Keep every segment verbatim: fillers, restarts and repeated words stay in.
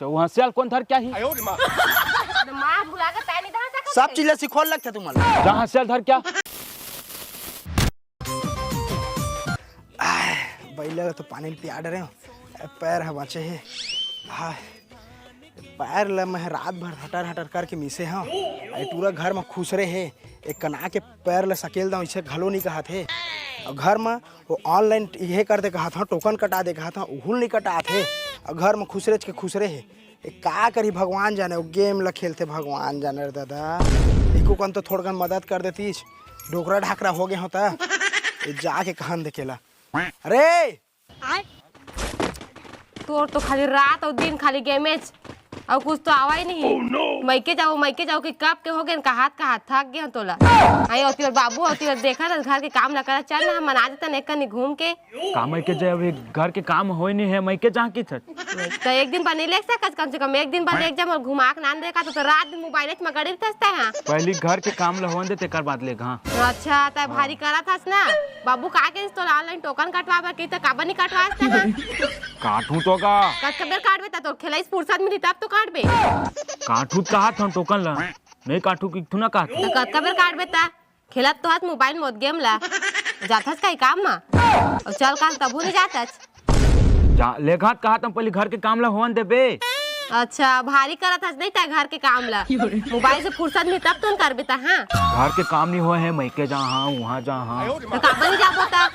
तो वो हंसिया ल कोन धर के आही? दिमाग भुला के ताय नहीं धर सकत सब हे। चीज ला सिखोल लगथे तुमन ला। जा हंसिया ल धर के आ। आह, बइला ला तो पानी ल पिया डरे हंव। पैर ह बांचे हे। आह, पैर ला मैं रात भर हटर हटर करके मीसे हंव। ए टूरा घर म खुसरे हे। एक कना के पैर ला सकेल दंव, इसे घलो नहीं कहत हे। अउ घर म वो online इहे कर दे कहत हंव, टोकन कटा दे कहत हंव, उहू ल नहीं कटात हे। अउ घर म खुसरेच के खुसरे हे। ए, का करी भगवान जाने, वो game ल खेलथे भगवान जाने रे दादा। एको कन तो थोड़कन मदद कर देतीस, डोकरा ढाकरा हो गे हों त। ए, जाके कहन दे केला। अरे! तोर तो खाली रात अउ दिन खाली गेमेच, अउ कुछ तो आवा ही नहीं। मइके जाओ, मइके जाओ कि कब के हो गेन, कहात कहात थक गे हों तोला। आई होती बाबू होती देखा था घर के काम ल करा, चल ना हम मना देता नेक कनी घूम के। का मइके जाय, अभी घर के काम होय नहीं हे, मइके जा की छत। त एक दिन बर नहीं लेग सकत, कम से कम एक दिन बर लेग जा, मोर घुमा के नान देखा तो, तो रात दिन मोबाइल म गड़ी रहथस तैं हा। पहली घर के काम ल होन दे, तेकर बाद लेग, हाँ। अच्छा, तैं भारी करत हस ना। बाबू का के तो online टोकन कटवा बर की, त काबर नहीं कटवास तैं हा? काटहूं तो का? कतका बेर काटबे, त तोर खेलइस फुर्सत मिली तब तो काटबे। काटहूं त कहत हंव टोकन ल, नहीं काटहूं कि तू ना काट। त कतका बेर काटबे त? खेलत तो हस मोबाइल म game ला, जाथस कहीं काम म? अउ चल काल तभू नहीं जाथस। जा, लेघात कहा तुम पहले घर के काम ला होन देबे। अच्छा, भारी करत हस नहीं तैं घर के काम ला। मोबाइल से फुर्सत मिली तब तुम करबे त, हाँ? घर के काम नहीं होय हे, मइके जा हाँ, उहाँ जा हाँ। त काबर नहीं जाबो त?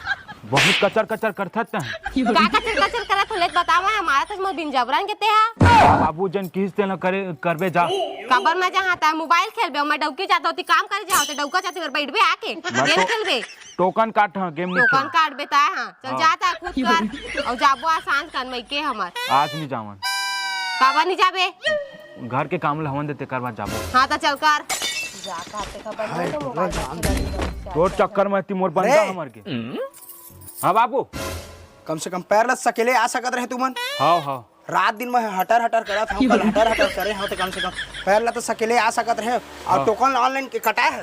बहुत कचर कचर करथस तैं। का कचर कचर करत हों, ले त बतावा, हमारा त मोर बिन जबरन के ते हा। बाबू जन किहिस तेन करे, करबे जा। काबर मैं जहाँ तहाँ मोबाइल खेलबे, मैं डौकी जाता होती काम करे जाओ, ते डौका जाती बर बैठबे आके, मैं game तो खेलबे। टोकन काट, हाँ, game नहीं टोकन खेल। काटबे ताय, हाँ, चल हाँ। जा ताय खुद कर। अउ जाबो आज सांझ कन मइके हमर। आज नहीं जावन। काबर नहीं जाबे? घर के काम ल होन दे, तेकर बाद जाबो। हाँ, त चल कर। जा, काटे का बंद हाय, हो तो भगवान। मोबाइल में खेलत रहो। तोर चक्कर में ती मोर बंदा अरे। हमर के। हाँ बाबू। कम से कम पैर ल सकेले आ सकत रहे तुमन। हाँ, हाँ। रात दिन मैं हटर हटर करत हंव, कल हटर हटर करे हंव, त कम से कम पैर ल तो सकेले आ सकत रहे। अउ हाँ। टोकन online के कटाय हे।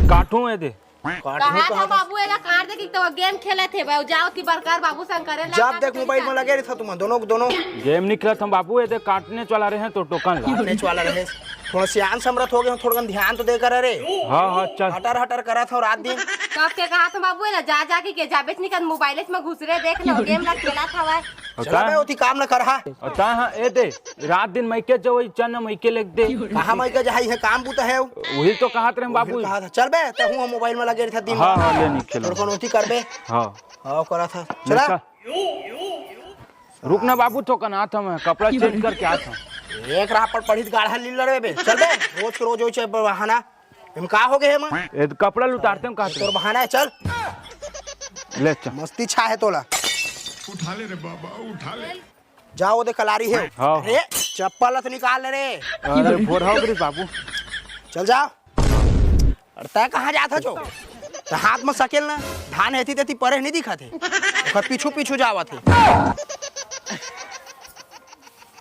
काटहूं ए दे। काटहूं कहा था कहत हस। बाबू, एला काट दे कि तो game खेलत हे, भाई, जाओ ती बरकर बाबू संग करे ला जब काट देख दे मोबाइल में जा। लगे रहिथव तुमन दोनों के दोनों। Game नहीं खेलत हंव बाबू, ए दे काटने वाला रहे तो टोकन ला। काटने वाला रहे। थोड़ा सियान समरत हो गे हंव, थोड़कन ध्यान तो दे कर रे। हाँ, हाँ, चल। हटर हटर करत हंव रात दिन। कब के कहा था बाबू, एला जा जा के, के जाबेच नहीं कर, मोबाइल में घुसरे देख लो, game ला खेलत हवय। चला बे, ओती काम ल करहा। अउ ताय हा, ए दे, रात दिन मइके जवई चन मइके लेग दे। कहाँ मइके जहाई हे, काम बूता हे। वही तो कहत रहे बाबू। कहा था, चल बे, ते हूँ मोबाइल में लगे रहिथस दिन हाँ, भर। हाँ, ले नहीं खेलो। तोर कौन ओती करबे। हाँ। हाँ, करा था। ले चला। चल। रुक ना बाबू, थोकन आत हंव मैं, कपड़ा change करके आत हंव। एक रापड़ पढ़ी त गाढ़ा लील रहे बे। चल बे, रोज के रोज ओइसे बहाना। एम का हो गे हे एमा? ए, कपड़ा ल उतारते हंव, का तोर बहाना हे, चल। ले, चल। मस्ती छा हे तोला। उठा ले रे बाबा, उठा ले। जा, ओ दे कलारी हे। हाँ, हाँ। अरे, चप्पल ल तो निकाल ले रे। अरे, भोर हो गे बाबू। चल जा। अरे, तैं कहाँ जात हस ओ? त हाथ म सकेल ना, धान एती तेती परे नहीं दिखत हे। ओकर पीछू पीछू जावत हे।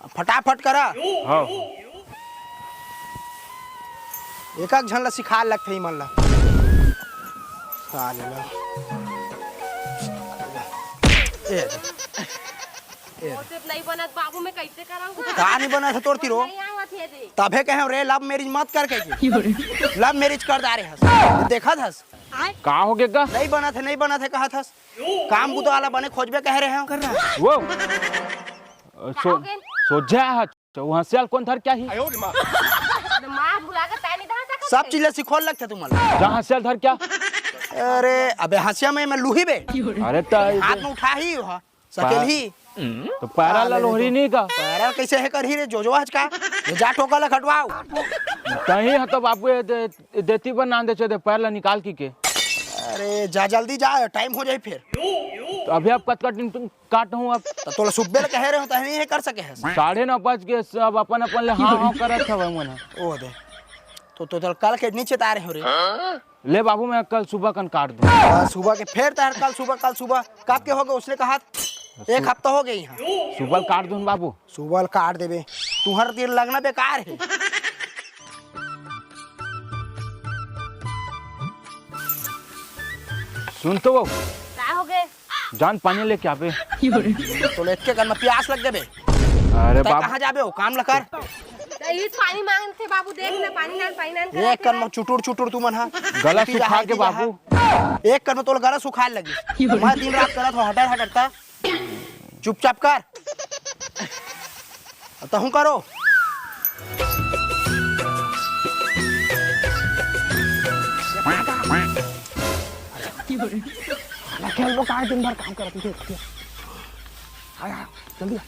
फटाफट करा। हाँ। एक एक झन ला सिखाय लगथे इमन ला। साले ला। ए दे। ए दे। ओते नहीं बनत बाबू, मैं कैसे कराऊंगा? का नहीं बनत हे तोर तीरो? नहीं आवत हे दे। तभे कहे रे love marriage मत कर कहिके। Love marriage कर डारे हस। देखत हस। का हो गे गा? नहीं बनत हे, नहीं बनत हे कहत हस। काम बुता वाला बने खोजबे कहे रहे हंव। वो, अ, का सो-, हो गे? सोझा हे, तो वो हंसिया ल कोन धर के आही? दिमाग भुला के ताय नहीं धर सकत सब हे। चीज ल सिखोल लगथे तुमन ला। जा हंसिया ल धर के आ। अरे, अबे हंसिया में मैं लूही बे। अरे, त हाथ में उठाही हो, सकेलही। तो पैरा ला लोहरी नहीं का? पैरा कैसे हे करही रे, जोजवा हच का? ये जा टोका ला खटवाओ। तहीं ह तो बाबू, ये दे-, देती बर नान दे, चो दे, पैर ला निकाल की के। अरे, जा जल्दी जा, time हो जाही फिर। तो अभी अब कतका दिन तुम काटहूं अब। त तोला सुब्बे ल कहे रहे हंव, तहे नहीं हे कर सके हस। साढ़े नौ बज गे, सब अपन अपन ले हाँ हाँ करत हवय मन ह। ओ दे। तो, तो तोला कल के नहीं चेता रहे हंव रे। ले बाबू, मैं कल सुबह कन काट दूं। आ, सुबह के फेर तहर कल सुबह, कल सुबह। कब के हो गे उसने कहा? एक हफ्ता हो गे इहां। सुबह ल काट दूं बाबू। सुबह ल काट देबे। तुहर तीर लगना बेकार हे। सुन तो वो। का हो गे? जा न पानी लेके आबे। तोला एतके कन म पियास लग गे बे। अरे तैं बाबू। कहाँ जाबे हो? काम ल कर। त ई पानी मांगथे बाबू, देख ना, पानी नान, पानी नान एक करत कन हे। में चुटुर चुटुर तुमन हा। गला सुखा के बाबू। एक कन में तोला गला सुखाए लगी। मैं दिन रात करत हो, हटर हटर ता। चुपचाप कर। तहूँ करो। खेल वो, काय दिन भर काम करत हे। आ, आ, जल्दी आ।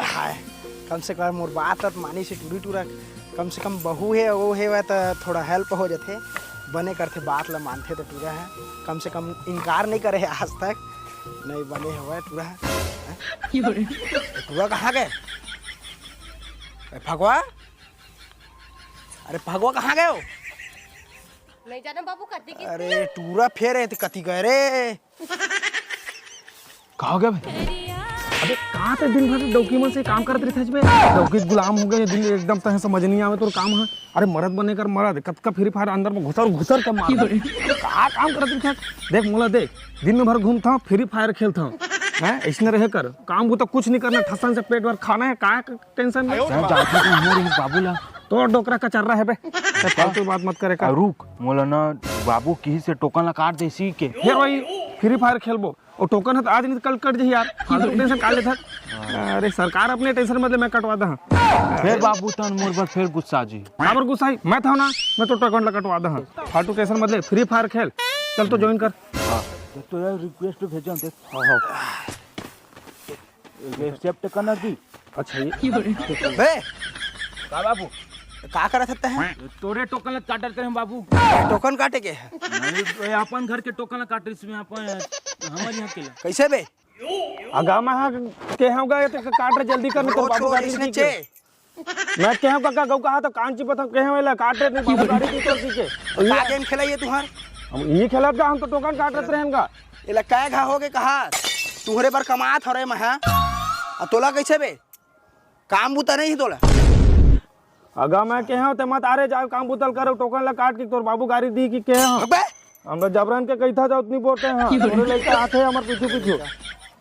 हाय, कम से कम मोर बात त मानिस हे टूरी टूरा। कम से कम बहू हे, वो हे, वह त थोड़ा help हो जाथे, बने करथे, बात ल मानथे त टूरा हे। कम से कम इनकार नहीं करे हे आज तक, नहीं बने हवय टूरा। हैं? टूरा कहाँ गए? ए, फगवा? अरे फगवा कहाँ गए हो? नहीं जाना बाबू, कति की अरे टूरा फेर हे त कति गए रे? का हो गया बे? अबे का ते दिन भर डौकी मन से काम करत रहिथस बे? डौकी गुलाम हो गए दिन, एकदम तहे समझ नहीं आवे तोर काम ह। अरे मरद बने कर मरद, कतका Free Fire अंदर में घुसर घुसर के मार। का काम करत रहिथस? देख मोला देख, दिन भर घूमथंव, Free Fire खेलथंव। हैं? अइसने रहे कर। काम बूता कुछ नहीं करना, ठसन से पेट भर खाना हे, का tension में। मैं जानथंव तो हमर बाबू ला। तोर डोकरा कचर्रा हे बे। ते फालतू बात मत करे का। आ, रुक, मोला ना बाबू किहिस हे टोकन ला काट देसी के। फेर वही Free Fire खेलबो। ओ टोकन ह त आज नहीं त कल कट जाही यार। फालतू tension काबर लेथस? अरे सरकार अपने tension मत ले, मैं कटवा दहूँ। फेर बाबू तहन मोर बर फेर गुस्सा जी। काबर गुस्सा ही? मैं था ना, मैं तो टोकन ला कटवा दहूँ। फालतू tension मत ले, Free Fire खेल। चल तो join कर। हाँ। तो यार request भेजन दे। हाँ, हाँ। ये accept करना जी। अच्छा, ये बे, का बाबू? का करत हत्ता है? तोरे टोकन ला काटत रहे बाबू। टोकन काटे के है? नहीं, ये अपन घर के टोकन ला काट रही इसमें अपन, हमारे यहाँ के ला। कैसे बे? अगा मैं हाँ के हूँ गा, ये तो काट रहे, जल्दी कर, नहीं तो रोज बाबू रोज गाड़ी इसने की चे। मैं के हूँ काका, गऊ कहा तो कान चिपत हूँ, के हूँ एला काट रहे, नहीं बाबू गाड़ी की तो की के। का game खेला ये तुहार? हम ये खेलत गा, हम तो टोकन काटत रहे हम गा। एला कै घा हो गे कहा, तुहरे बर कमात हो रे मैं, हाँ? आ तोला कैसे बे? काम बूता नहीं तोला? अगा मैं के हूँ, ते मत आरे जाओ काम बूतल करो, टोकन ला काट के तोर बाबू गाड़ी दी कि के हूँ? अबे! हम लोग जबरन के कही था जाओ उतनी बोलते हैं, तोरे लइका आथे हमर पीछू पीछू।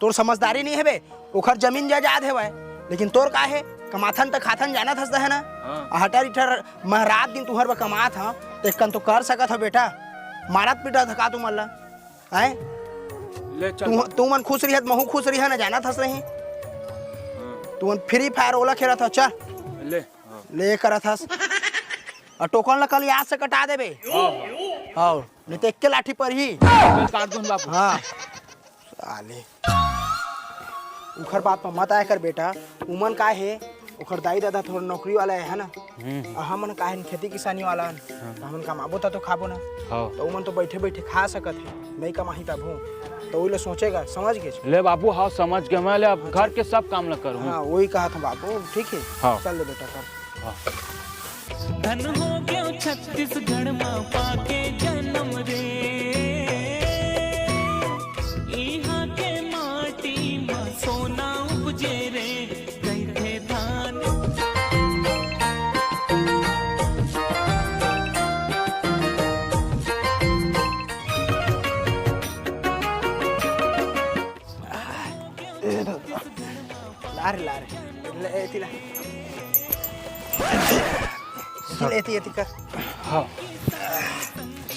तोर समझदारी नहीं है बे, ओखर जमीन जायदाद है भाई, लेकिन तोर का है? कमाथन त खाथन जानत हस है ना? हाँ। आ हटर इटर मैं रात दिन तुहर बर कमात हूँ, तो एक कन तो कर सकत हो बेटा, मारत पीटत ह का तुमन ला? हैं? ले चल तू, बाबू। तू मन खुश रिहत, महू खुश रिहा ना, जानत हस नहीं। हाँ। तू मन Free Fire ओला खेलत हस, चल। ले, हाँ। ले करत हस। और टोकन ला कल याद से कटा देबे। हाँ, हाँ। हाँ, नहीं तो एक के लाठी पर ही। बिल काट दून बाबू। हाँ। साले। उखर बात पर मत आया कर बेटा। उमन का है, ओखर दाई ददा थोड़ा नौकरी वाला है, है ना? हम्म। और हमन का है खेती किसानी वाला है। हाँ। तो हमन कमाबो ता तो खाबो ना। हाँ। तो उमन तो बैठे बैठे खा सकत है, नहीं कमाही तब हूँ। तो वही ले सोचेगा, समझ गए? ले बाबू, हाँ समझ गए मैं, ले अब घर के सब काम ला करूँ। हाँ, वही कहा था बाबू, ठीक है? हाँ। चल ले बेटा, कर। हाँ। धन हो गयो छत्तीसगढ़ मा पाके जन्म रे, इहाँ के माटी मा सोना उपजे रे, कहिथे धान। ला रे, ला रे। ले, एती ला। एती, एती, एती कर। हाँ।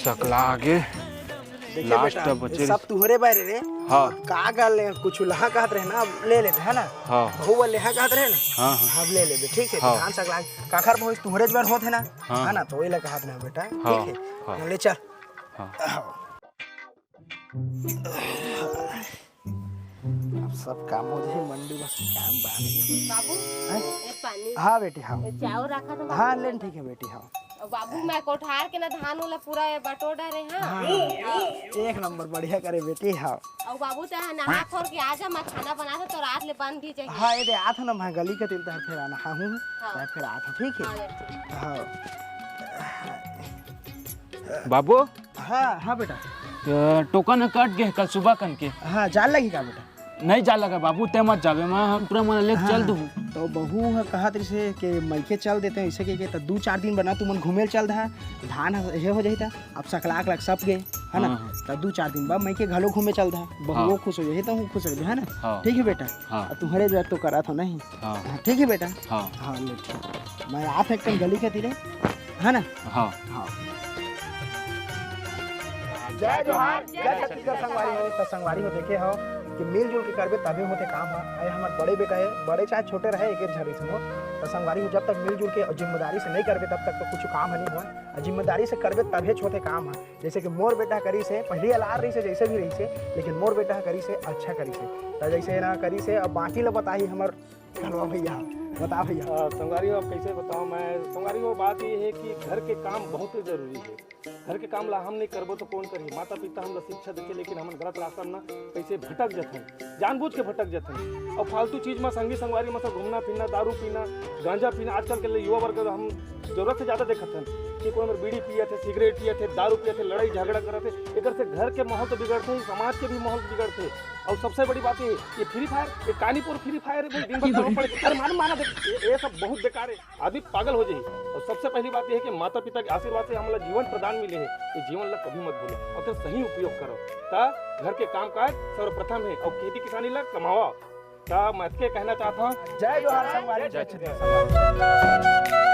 सकला आगे। देखिए last बेटा, बचे ये सब तुहरे बारे रे। हाँ। का गल है, कुछ लहा कहत रहे ना, अब ले लेबे, है ना? हाँ। बहू वाले लहा कहत रहे ना? हाँ, हाँ। अब ले लेबे, ठीक है? हाँ। धान सकला आगे। काखर भोज तुहरे बर होत है ना? हाँ। है ना? तो वही ला कहत रहे बेटा, हाँ, ठीक है? हाँ। ले चल। हाँ। हाँ। अब सब काम हो जाही, मंडी बस काम बाकी। बाबू, हैं? ए पानी। हाँ बेटी, हाँ। ए चाउर रखा था हाँ, बाबू। लेन ठीक है बेटी, हाँ। और बाबू, मैं कोठार के ना धान वाला पूरा ये बटोर डारे, हाँ। हाँ, एक नंबर बढ़िया करे बेटी, हाँ। और बाबू, ते नहा खोर के आ जा, मैं खाना बना था तो रात ले बन भी जाही। हाँ, ये दे, आ था ना, मैं गली के तिल तहर फेर आना, हाँ, हूँ, हाँ। तहर फेर आ था, ठीक है? हाँ, बेटी। हाँ। बाबू। हाँ, हाँ बेटा। तो टोकन कट गए कल सुबह कन के। हाँ, जाल लगी का बेटा? नहीं जाल लगा बाबू, ते मत जाबे, मैं हम पूरा मन लेके हाँ, चल हाँ। दूँ। तो बहू ह कहत रहिसे कि मइके चल देते हैं, ऐसे के, के तो दू चार दिन बना तुमन घूमे ल चल दहा, धान ह-, हे हो जाही था, अब सकलाक लग सब गए, है ना? हाँ, हाँ। तो दू चार दिन बाद मइके घलो घूमे चल दहा, बहू हाँ। खुश हो जाही, तो हूँ खुश हो जाही, है ना? हाँ। ठीक है बेटा। हाँ। अब तुम्हारे जरूरत तो करा था नहीं। हाँ। हाँ, ठीक है बेटा। हाँ। हाँ, ले ठीक। मैं आप एक गली के तीरे, है ना? हाँ। हाँ। जय जोहार, जय छत्तीसगढ़ संगवारी हो। तो संगवारी हो, देखे हो कि मिलजुल के करबे तभे होथे काम ह। अरे हमर बड़े बेटा है, बड़े चाहे छोटे रहे, एक एक झन रहिस हो। तो संगवारी हो, जब तक मिलजुल के और जिम्मेदारी से नहीं करबे, तब तक तो कुछ काम ह नहीं होय। और जिम्मेदारी से करबे तभेच होथे काम ह। जैसे कि मोर बेटा करिस हे, पहली अलार रहिस हे, जैसे भी रहिस हे, लेकिन मोर बेटा करिस हे, अच्छा करिस हे। तो जैसे ना करिस हे, अब बाकी ला बताही हमर कलवा भैया, बता भैया। अ, संगवारी हो, अब कैसे बताओ मैं? संगवारी हो, बात ये है कि घर के काम बहुत जरूरी है। घर के काम ला हम नहीं करबो तो कौन करही? माता पिता हमला शिक्षा देथे, लेकिन हमन गलत रास्ता में ना कैसे भटक जथन, जानबूझ के भटक जथन। और फालतू चीज में संगी संगवारी में से घूमना फिरना, दारू पीना, गांजा पीना, आजकल के लिए युवा वर्ग हम जरूरत से ज्यादा देखत हन कि कोई हमर बीड़ी पियत है, सिगरेट पियत है, दारू पियत है, लड़ाई झगड़ा करत है। एकर से घर के माहौल तो बिगड़ते ही, समाज के भी माहौल बिगड़ते। और सबसे बड़ी बात ये, ये फ्री फायर, ये कानीपुर फ्री फायर है, दिन भर करना पड़े। अरे मानो, मानो, देख, ये, ये सब बहुत बेकार है, आदमी पागल हो जाही। और सबसे पहली बात ये है कि माता पिता के आशीर्वाद से हमला जीवन प्रदान मिले है, ये जीवन ला कभी मत भूलो और फिर सही उपयोग करो। ता घर के काम काज सर्वप्रथम है और खेती किसानी ला कमावा। ता मैं अतके कहना चाहता हूँ। जय जोहार संगवारी, जय छत्तीसगढ़।